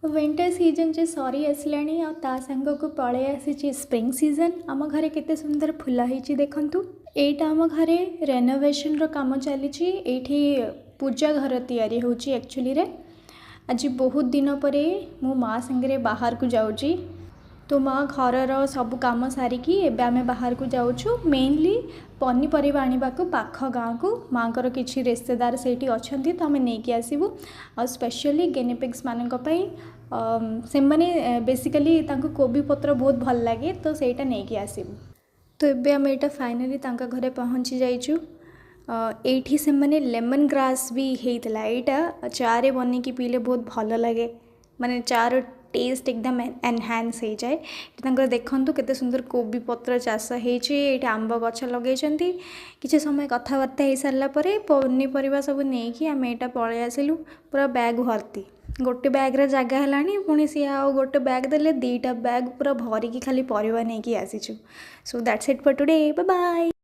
Winter season ଯେ ସରି ଆସିଲାଣି ଆଉ ତା ସାଙ୍ଗକୁ ପଳେଇ ଆସିଛି ସ୍ପ୍ରିଙ୍ଗ ସିଜନ୍। ଆମ ଘରେ କେତେ ସୁନ୍ଦର ଫୁଲ ହେଇଛି ଦେଖନ୍ତୁ। ଏଇଟା ଆମ ଘରେ ରେନୋଭେସନ୍ର କାମ ଚାଲିଛି। ଏଇଠି ପୂଜା ଘର ତିଆରି ହେଉଛି ଆକ୍ଚୁଆଲିରେ। ଆଜି ବହୁତ ଦିନ ପରେ ମୁଁ ମା ସାଙ୍ଗରେ ବାହାରକୁ ଯାଉଛି। ତ ମା ଘରର ସବୁ କାମ ସାରିକି ଏବେ ଆମେ ବାହାରକୁ ଯାଉଛୁ, ମେନଲି ପନିପରିବା ଆଣିବାକୁ ପାଖ ଗାଁକୁ। ମାଆଙ୍କର କିଛି ରିଶ୍ତେଦାର ସେଇଠି ଅଛନ୍ତି, ତ ଆମେ ନେଇକି ଆସିବୁ। ଆଉ ସ୍ପେଶିଆଲି ଗିନିପିଗ୍ସ ମାନଙ୍କ ପାଇଁ, ସେମାନେ ବେସିକାଲି ତାଙ୍କୁ କୋବି ପତ୍ର ବହୁତ ଭଲ ଲାଗେ, ତ ସେଇଟା ନେଇକି ଆସିବୁ। ତ ଏବେ ଆମେ ଏଇଟା ଫାଇନାଲି ତାଙ୍କ ଘରେ ପହଞ୍ଚି ଯାଇଛୁ। ଏଇଠି ସେମାନେ ଲେମନ୍ ଗ୍ରାସ୍ ବି ହେଇଥିଲା। ଏଇଟା ଚାରେ ବନେଇକି ପିଇଲେ ବହୁତ ଭଲ ଲାଗେ, ମାନେ ଚାର ଟେଷ୍ଟ ଏକଦମ ଏନହାନ୍ସ ହେଇଯାଏ। ଏଠି ତାଙ୍କର ଦେଖନ୍ତୁ କେତେ ସୁନ୍ଦର କୋବି ପତ୍ର ଚାଷ ହେଇଛି। ଏଇଠି ଆମ୍ବ ଗଛ ଲଗେଇଛନ୍ତି। କିଛି ସମୟ କଥାବାର୍ତ୍ତା ହେଇସାରିଲା ପରେ ପନିପରିବା ସବୁ ନେଇକି ଆମେ ଏଇଟା ପଳେଇ ଆସିଲୁ। ପୁରା ବ୍ୟାଗ୍ ଭର୍ତ୍ତି, ଗୋଟେ ବ୍ୟାଗ୍ରେ ଜାଗା ହେଲାଣି, ପୁଣି ସିଏ ଆଉ ଗୋଟେ ବ୍ୟାଗ୍ ଦେଲେ। 2ଟା ବ୍ୟାଗ୍ ପୁରା ଭରିକି ଖାଲି ପରିବା ନେଇକି ଆସିଛୁ। So that's it for today, bye.